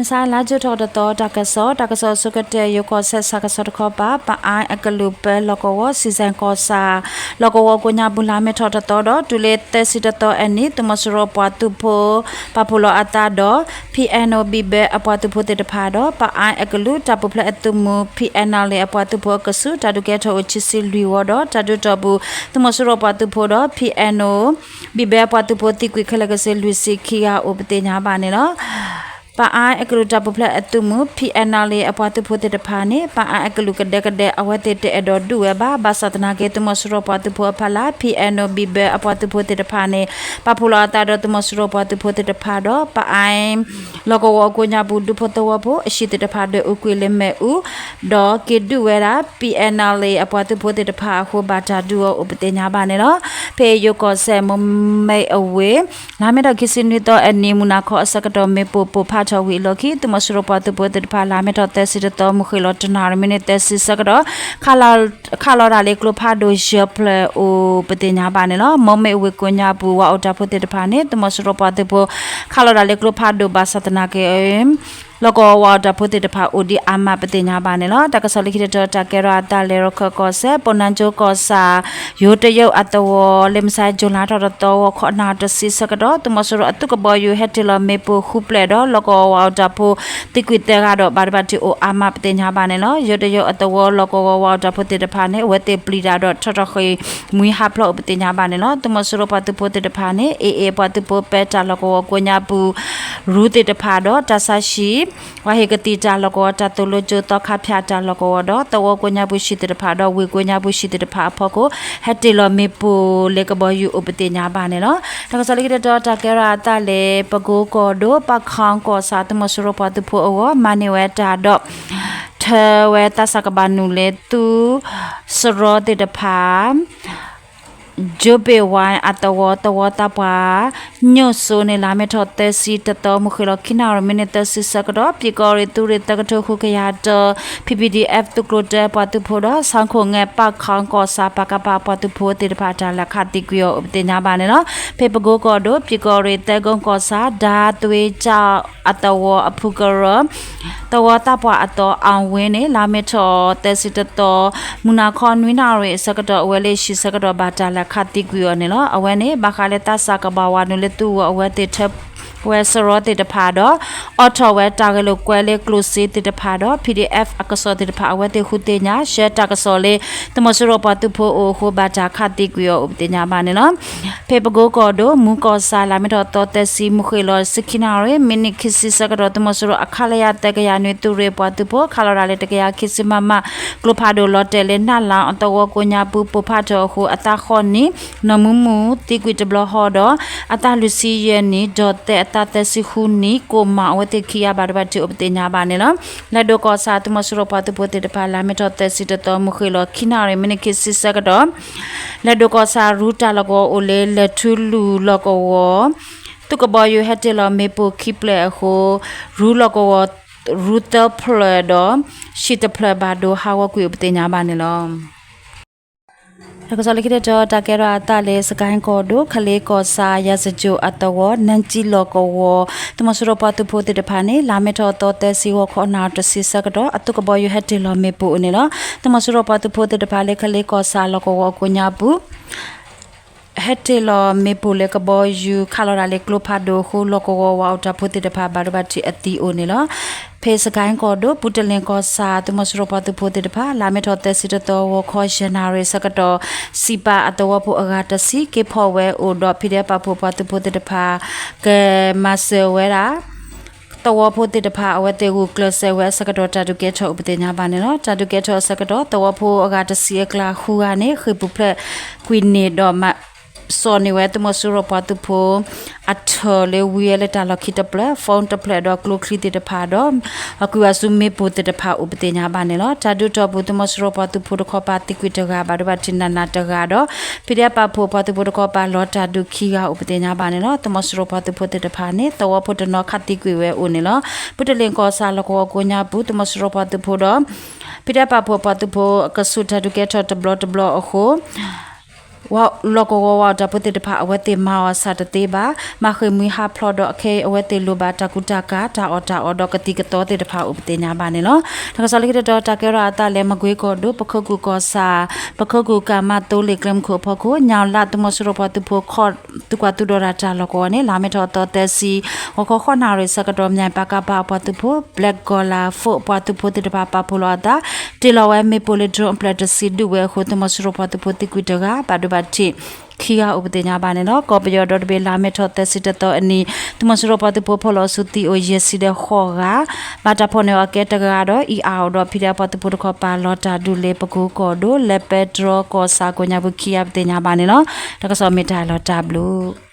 မုၢ်ဆါလါယူၤထီၣ်တသီ တၢ်ကစီၣ်, တၢ်ကစီၣ်အဆိကတၢၢ် ယိၤကီၢ်စဲၣ်ဆၣ်ကဆီတခီပၤ ပအါအကလုာ်ပၢလီၢ်ကဝီၤ စံၣ်စဲၣ်ကီၢ်ဆၣ် လီၢ်ကဝီၤကိးညါပူၤ လါမ့ၤထီၣ်တသီဒီး တုၤလၢသၢဆံတသီအနံၤ သုးမီၤစိရိၤပှၤသုးဖိ ပာ်ဖှိၣ်လီၤအသးဒီး ပီၣ်အဲၣ်နူၣ် ဘံၣ်ဘဲအပှၤသုးဖိသ့ၣ်တဖၣ်ဒီး ပအါအကလုာ်တၢ်ပူၤဖျဲးအသုးမုၢ် ပီၣ်အဲၣ်နူၣ်လ့ၣ် အပှၤသုးဖိအကဆူး တၢ်ဒုးကဲထီၣ်အိၣ်ခံဆံလွံၢ်ဝီဒီး တၢ်ဒုးတီၢ်ပူၤ သုးမီၤစိရိၤပှၤသုးဖိဒီး ပီၣ်အဲၣ်နူၣ် ဘံၣ်ဘဲအပှၤသုးဖိသံကွံာ်ခဲလၢာ်ကဆ့လွံၢ်ဆံခံဂၤအိၣ်ပသ့ၣ်ညါဘၣ်န့ၣ်လီၤ. ပအါအကလုာ်တၢ်ပူၤဖျဲးအသုးမုၢ် ပီၣ်အဲၣ်နူၣ်လ့ၣ် အပှၤသုးဖိသ့ၣ်တဖၣ်န့ၣ် ပအါအကလုာ်ကဒဲကဒဲ အဝဲသ့ၣ်တအဲၣ်ဒိးဒုးဝဲဘၣ်. ဘၣ်ဆၣ်သနာ်က့ သုးမီၤစိရိၤပှၤသုးဖိအဖီလာ် ပီၣ်အဲၣ်နူၣ် ဘံၣ်ဘဲ အပှၤသုးဖိသ့ၣ်တဖၣ်န့ၣ် ပာ်ဖှိၣ်လီၤအသးဒီးသုးမီၤစိရိၤပှၤသုးဖိသ့ၣ်တဖၣ်ဒီး ပအါ လီၢ်ကဝီၤအကိးညါပူၤ ဒူဖိသဝီဖိအဟံၣ်သ့ၣ်တဖၣ် ဒွဲၣ်အူကွံာ်လၢမ့ၣ်အူ ဒီးက့ၤဒုးဝဲဒၣ် ပီၣ်အဲၣ်နူၣ်လ့ၣ် အပှၤသုးဖိသ့ၣ်တဖၣ်အဃိ ဘၣ်တၢ်ဒုးအီၤအိၣ်ပသ့ၣ်ညါဘၣ်န့ၣ်လီၤ. ဖဲယိၤကီၢ်စဲၣ် မိၢ်မ့ၣ်အဝ့ၢ် လါမ့ၤထီၣ်ခံဆံနွံသီအနံၤ မုၢ်နၤခီအဆၢကတီၢ် မ့ၣ်ပိၢ်ပိၢ်ဖးထီၣ်ဝံၤအလီၢ်ခံ သုးမီၤစိရိၤပှၤသုးဖိသ့ၣ်တဖၣ် လါမ့ၤထီၣ်သၢဆံတသီ မုၢ်ဃ့ၢ်လီၤတနၣ်ရံၣ် မံးနံးသၢဆံဆၢကတီၢ် ခးလီၤတၢ်လၢကျိဖးဒိၣ်ယဲၢ်ဖျၢၣ်အိၣ်ပသ့ၣ်ညါဘၣ်န့ၣ်လီၤ. မိၢ်မ့ၣ်အဝ့ၢ်ကိးညါပူၤ ဝၤအိၣ်တၢ်ဖိသ့ၣ်တဖၣ်န့ၣ် သုးမီၤစိရိၤပှၤသုးဖိ ခးလီၤတၢ်လၢကျိဖးဒိၣ်ဘၣ်ဆၣ်သနာ်က့ လီၢ်ကဝီၤဝၤအိၣ်တၢ်ဖိသ့ၣ်တဖၣ်အိၣ်ဒံးအါမးပသ့ၣ်ညါဘၣ်န့ၣ်လီၤ. တၢ်ကစီၣ်လၢခံတတီၤ တၢ်ကဲထီၣ်အသးလၢ ရခၢၣ်ကီၢ်စဲၣ် ပီၣ်နါကၠိကီၢ်ဆၣ် ယိၤတယုၢ်အသဝီ လၢမုၢ်ဆါ ကၠူၤလါထီၣ်တသီ ဂီၤခီနၣ်ရံၣ်တဆံဆၢကတီၢ် သုးမီၤစိရိၤအသုးကဘီယူၤ ဟဲတ့ၢ်လီၤမ့ၣ်ပိၢ်ဃုဖျၢၣ်ဒီး လီၢ်ကဝီၤဝၤအိၣ်တၢ်ဖိ သံကွံာ်သၢဂၤဒီး ဘၣ်ဒိဘၣ်ထံးအိၣ်အါမးပသ့ၣ်ညါဘၣ်န့ၣ်လီၤ. ယိၤတယုၢ်အသဝီ လီၢ်ကဝီၤဝၤအိၣ်တၢ်ဖိသ့ၣ်တဖၣ်န့ၣ် အဝဲသ့ၣ်ပျံၤတၢ်ဒီး ထီထီၣ်ဃ့ၢ်မှံဟးဖျိးအိၣ်ပသ့ၣ်ညါဘၣ်န့ၣ်လီၤ. သုးမီၤစိရိၤပှၤသုးဖိသ့ၣ်တဖၣ်န့ၣ် AA ပှၤသုးဖိပဲတၢ်လီၢ်ကဝီၤကိးညါပူၤ ရူသ့ၣ်တဖၣ်ဒီး တၢ်ဆါဟံၣ် ဝါဟ့ၣ်ကသံၣ်တၢ်လီၢ်ကဝီၤ တၢ်သိၣ်လိကၠိသီခါဖၠၣ်တၢ်လီၢ်ကဝီၤဒီး သဝီကိးညါပူၤဟံၣ်သ့ၣ်တဖၣ်ဒီး ဝ့ၢ်ကိးညါပူၤဟံၣ်သ့ၣ်တဖၣ်အဖီခိၣ် ဟဲတ့ၢ်လီၤမ့ၣ်ပိၢ်လၢကဘီယူၤအိၣ်ပသ့ၣ်ညါဘၣ်န့ၣ်လီၤ. တၢ်ကစီၣ်လၢခံတတီၤ တၢ်ကဲထီၣ်အသးလၢ ပကိကီၢ်ဒိၣ် ပၣ်ခီကီၢ်ဆၣ် သုးမီၤစိရိၤပှၤသုးဖိအဂီၢ် မၤန့ၢ်ဝဲတၢ်ဒီး ထၢဝဲသးစၢ်ကဘၣ်နုာ်လၢသုးစရီသ့ၣ်တဖၣ် ကၠိဘ့ၣ်ဝါအသဝီ သဝီသးပှၢ် ညိၣ်စိန့ၣ် လါမ့ၤထီၣ်သၢဆံတသီ မုၢ်ဃ့ၢ်လီၤခံနၣ်ရံၣ် မံးနံးသၢဆံဆၢကတီၢ် ပၠံးကီၢ်ရ့ၣ်သုးရ့ၣ်သၢကထိဃုကယၤတၢ ပီၣ်ပီၣ်ဒံၣ်အဲၣ် သုးကျိၤတၢပှၤသုးဖိဒီး ဆၣ်ခိၣ်ငဲၢ် ပၣ်ခီကီၢ်ဆၣ် ပကဖ ပှၤသုးဖိသ့ၣ်တဖၣ် တၢ်လဲၤခးသံကွံာ်အီၤအိၣ်ပသ့ၣ်ညါဘၣ်န့ၣ်လီၤ. ဖဲပကိကီၢ်ဒိၣ် ပၠံးကီၢ်ရ့ၣ်သၢကိကီၢ်ဆၣ် ဒၣ်သွ့ကၠၣ်အသဝီအဖုကရၢ သဝီသးပှၢ်အသီ အဝ့န့ၣ် လါမ့ၤထီၣ်သၢဆံတသီ မုၢ်နၤခီနွံနၣ်ရံၣ်အဆၢကတီၢ် အဝဲလၢဟံၣ်ဆၢကတီၢ် ဘၣ်တၢ်လဲၤခးသံကွံာ်အီၤန့ၣ်လီၤ. အဝဲန့ၣ် ဘၣ်ဃးလၢသးစၢ်ကဘၣ်ဝၤနုာ်လၢသုးအဂီၢ် အဝဲသ့ၣ်ထၢဝဲစရီသ့ၣ်တဖၣ်ဒီး အိးထီၣ်ဝဲတၢ်ဂဲၤလိာ်ကွဲလၢကျိၣ်စ့သ့ၣ်တဖၣ်ဒီး ပီၣ်ပီၣ်ဒံၣ်အဲၣ် အကစီၣ်သ့ၣ်တဖၣ် အဝဲသ့ၣ်ဃုသ့ၣ်ညါ ဆှၢတၢ်ကစီၣ်လၢ သုးမီၤစိရိၤပှၤသုးဖိအအိၣ်အဃိ ဘၣ်တၢ်ခးသံကွံာ်အီၤအိၣ်ပသ့ၣ်ညါဘၣ်န့ၣ်လီၤ. ဖဲပကိကီၢ်ဒိၣ် မူကီၢ်ဆၣ် လါမ့ၤထီၣ်သီသၢဆံ မုၢ်ဃ့ၢ်လီၤဆံခံနၣ်ရံၣ် မံးနံးခံဆံဆၢကတီၢ် သုးမီၤစိရိၤအ ခလရ သၢကယၤနွံ သုးရ့ၣ်ပှၤသုးဖိ ခးလီၤတၢ်လၢတကယၤခံဆံ မမ ကျိဖးဒိၣ်လီၤတဲာ်လၢ နၢ်လါအသဝီကိးညါပူၤ ပိၢ်ဖးထီၣ်အဃိ အသးဃီၣ်နံၣ် နီၢ်မူမူ သံကွံာ်တဘျီဃီဒီး အသးလွံၢ်ဆံယဲၢ်နံၣ် ဒီးသဲအသးသၢဆံဃုနံၣ် ကိၣ်မး အဝဲသ့ၣ်ခံဂၤဘၣ်ဒိဘၣ်ထံးအိၣ်ပသ့ၣ်ညါဘၣ်န့ၣ်လီၤ. လဲၤဒိၣ်ကီၢ်ဆၣ် သုးမီၤစိရိၤပှၤသုးဖိသ့ၣ်တဖၣ် လါမ့ၤထီၣ်သၢဆံတသီ မုၢ်ဃ့ၢ်လီၤခံနၣ်ရံၣ် မံးနံးခံဆံဆၢကတီၢ် လဲၤဒိၣ်ကီၢ်ဆၣ် ရူတၢ်လီၢ်ကဝီၤအိၣ်လၢ လဲၤထူလူၢ်လီၢ်ကဝီၤ သုးကဘီယူၤဟဲတ့ၢ်လီၤမ့ၣ်ပိၢ်ခံဖျၢၣ်အဃိ ရူလီၢ်ကဝီၤ ရူသၢဖျၢၣ်ဒီး ဟံၣ်တဖျၢၣ်ဘၣ်ဒိဟးဂီၤကွံာ်အိၣ်ပသ့ၣ်ညါဘၣ်န့ၣ်လီၤ. တၢ်ကစီၣ်လၢခံတတီၤ တၢ်ကဲထီၣ်အသးလၢ စကဲၣ်ကီၢ်ဒိၣ် ကလ့ကီၢ်ဆၣ် ယၤစကၠိၤအသဝီ နၢ်ကၠံလီၢ်ကဝီၤ သုးမီၤစိရိၤပှၤသုးဖိသ့ၣ်တဖၣ်န့ၣ် လါမ့ၤထီၣ်သီသၢဆံ ဂီၤခီနၣ်ရံၣ်တဆံဆၢကတီၢ် အသုးကဘီယူၤဟဲတ့ၢ်လီၤမ့ၣ်ပိၢ်အိၣ်န့ၣ်လီၤ. သုးမီၤစိရိၤပှၤသုးဖိသ့ၣ်တဖၣ်လၢ ကလ့ကီၢ်ဆၣ်လီၢ်ကဝီၤအကိးညါပူၤ ဟဲတ့ၢ်လီၤမ့ၣ်ပိၢ်လၢကဘီယူၤ ခးလီၤတၢ်လၢကျိဖးဒိၣ်အဃိ လီၢ်ကဝီၤဝၤအိၣ်တၢ်ဖိသ့ၣ်တဖၣ်ဘၣ်ဒိဘၣ်ထံးအသံအိၣ်န့ၣ်လီၤ. ဖဲစကဲၣ်ကီၢ်ဒိၣ် ပူတလ့ၣ်ကီၢ်ဆၣ် သုးမီၤစိရိၤပှၤသုးဖိသ့ၣ်တဖၣ် လါမ့ၤထီၣ်သၢဆံတသီ ဂီၤခီယဲၢ်နၣ်ရံၣ်ဆၢကတီၢ် စံးပာ်အသဝီဖိအဂၤတဆံ က့ၤဖီၣ်ဝဲအိၣ်ဒီး ဖံးဒဲးပာ်ဖှိၣ်ပှၤသုးဖိသ့ၣ်တဖၣ် ကမၤစၢၤဝဲဒၣ် သဝီဖိသ့ၣ်တဖၣ် အဝဲသ့ၣ်ဂုာ်ကျဲးစၢးဝဲအဆၢကတီၢ် တၢ်ဒုးကဲထီၣ်အိၣ်ပသ့ၣ်ညါဘၣ်န့ၣ်လီၤ. တၢ်ဒုးကဲထီၣ်အဆၢကတီၢ် သဝီဖိအဂၤတဆံအကျါ ဃုဂၤန့ၣ် ဃ့ၢ်ပူၤဖျဲးကွံာ်န့ၣ်ဒီး မၤစိာ်န့ၢ်ဝဲ သုးမီၤစိရိၤပှၤသုးဖိ အထၢၣ်လၢဝံၤဝဲလၢတၢ်လီၢ်ခံတဖျၢၣ် phone တဖျၢၣ်ဒီး ကျိချံသ့ၣ်တဖၣ်ဒီး အကွံာ်ဝဲဆူမ့ၣ်ပိၢ်သ့ၣ်တဖၣ်အိၣ်ပသ့ၣ်ညါဘၣ်န့ၣ်လီၤ. တၢ်ဒုးတီၢ်ပူၤ သုးမီၤစိရိၤပှၤသုးဖိတခီပၤသံကွံာ်တဂၤ ဘၣ်ဒိဘၣ်ထံးနးနးတဂၤဒီး ဖံးဒဲးပာ်ဖှိၣ်ပှၤသုးဖိတခီပၤ လီၤတၢ်ဒုးခံဂၤအိၣ်ပသ့ၣ်ညါဘၣ်န့ၣ်လီၤ. သုးမီၤစိရိၤပှၤသုးဖိသ့ၣ်တဖၣ်န့ၣ် သဝီဖိတနီၤခးသံကွံာ်ဝဲအိၣ်န့ၣ်လီၤ. ပူတလ့ၣ်ကီၢ်ဆၣ်လီၢ်ကဝီၤကိးညါပူၤ သုးမီၤစိရိၤပှၤသုးဖိဒီး ဖံးဒဲးပာ်ဖှိၣ်ပှၤသုးဖိအကဆူး တၢ်ဒုးကဲထီၣ်တဘျီတဘျီအဃိ လီၢ်ကဝီၤဝးအတၢ်ဖိသ့ၣ်တဖၣ် အဝဲသ့ၣ်မၤအီၣ်အဆၣ်တသ့ဘၣ်, မၤဃ့ၢ်မှံဟးဖျိးဒီး အခဲအံၤ အဝဲသ့ၣ်လိၣ်ဘၣ်တၢ်ကူတၢ်ကၤ တၢ်အီၣ်တၢ်အီဒီးကသံၣ်ကသီသ့ၣ်တဖၣ်အိၣ်ပသ့ၣ်ညါဘၣ်န့ၣ်လီၤ. တၢ်ကစီၣ်လၢခံတတီၤ တၢ်ကဲထီၣ်အသးလၢ မကွ့ကီၢ်ဒိၣ် ပခိၣ်ကူၣ်ကီၢ်ဆၣ် ပခိၣ်ကူၣ်ကၢ်မးသိလ့ၣ်ကျဲမုၢ်ခိၣ်အဖီခိၣ် ညၣ်လးသုးမီၤစိရိၤပှၤသုးဖိခီၣ် သုးကွၢ်သုးဒီးတၢ်လီၢ်ကဝီၤန့ၣ် လါမ့ၤထီၣ်သီသၢဆံ ဂီၤခီဃိးနၣ်ရံၣ်ဆၢကတီၢ် မၠဲၣ်ပၤကပၤအပှၤသုးဖိ Black Gola Force ပှၤသုးဖိသ့ၣ်တဖၣ်ပာ်ဖှိၣ်လီၤအသး တ့ၢ်လီၤဝဲမ့ၣ်ပိၢ်လၢ drone အဖျၢၣ်တဆံဒုးဝဲအဃိ သုးမီၤစိရိၤပှၤသုးဖိသံကွံာ်တဂၤ ဘၣ်ဒိဘၣ်ထံးခံဂၤအိၣ်ပသ့ၣ်ညါဘၣ်န့ၣ်လီၤ. ကီၢ်ပယီၤဒီတဘ့ၣ် လါမ့ၤထီၣ်သၢဆံတသီအနံၤ သုးမီၤစိရိၤပှၤသုးဖိဖီၣ်လီၤဆူသံအိၣ်ယဲၢ်ဆံဒီးဃိးဂၤ ဘၣ်တၢ်ဖီၣ်န့ၢ်အီၤကဲတဂၤဒီး အံၤအါအီၤဒီး ဖံးဒဲးပှၤသုးဖိတခီပၤ လီၤတၢ်ဒုးလၢ ပကိကီၢ်ဒိၣ် လဲၤပဲတြီကီၢ်ဆၣ်ကိးညါပူၤခံဂၤပသ့ၣ်ညါဘၣ်န့ၣ်လီၤ. တၢ်ကစီၣ်မ့ၢ်တၢ်လီၤတၢ်ဘျုး